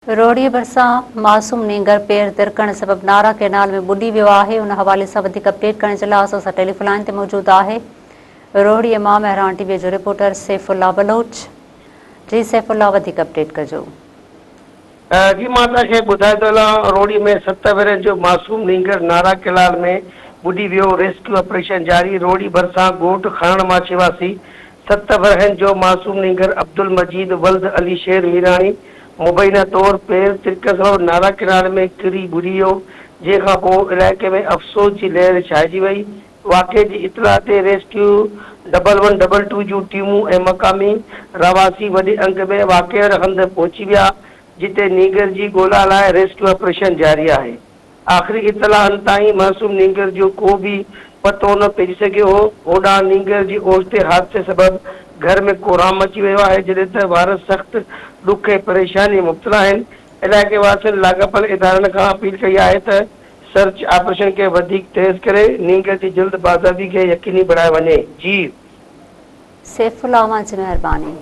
روهڙي ڀرسان معصوم نينگر پير ترڪڻ سبب نارا ڪئنال ۾ ٻڏي ويو آهي ان حوالي سان وڌيڪ اپڊيٽ ڪرڻ جي لاء اسان سان ٽيليفون لائين تي موجود آهي روهڙي مان مهراڻ ٽي وي جو رپورٽر سيف الله بلوچ جي سيف الله وڌيڪ اپڊيٽ ڪجو. جي مان توهان کي ٻڌائي ٿو هلان روهڙي ۾ ست ورهين جو معصوم نينگر نارا ڪئنال ۾ ٻڏي ويو ريسڪيو آپريشن جاري روهڙي ڀرسان ڳوٺ کڻڻ ماڇي واسي ست ورهين جو معصوم نينگر عبدالمجيد ولد علي شير ميراڻي مبينا طور پير ترڪ سبب نارا ڪناري ۾ ڪري ٻڏي ويو، جنهن کان پوء علائقي ۾ افسوس جي لهر ڇائجي وئي. واقعي جي اطلاع تي rescue double one double two جون ٽيمون ۽ مقامي رهواسي وڏي انگ ۾ واقعي واري هنڌ پهچي ويا، جتي نينگر جي ڳولا لاء ريسڪيو آپريشن جاري آهي. آخري اطلاعن تائين معصوم نينگر جو ڪو به پتو نه پئجي سگهيو هو. هوڏانهن نينگر جي اوچتي حادثي سبب گهر ۾ ڪهرام مچي ويو آهي، جڏهن ته وارث سخت ڏک ۽ پريشاني ۾ مبتلا آهن. علائقي واسين لاڳاپيل ادارن کان اپيل ڪئي آهي ته سرچ آپريشن کي وڌيڪ تيز ڪري نينگر جي جلد بازيابي کي يقيني بڻايو وڃي. جي. سيف الله اوهان جي مهرباني.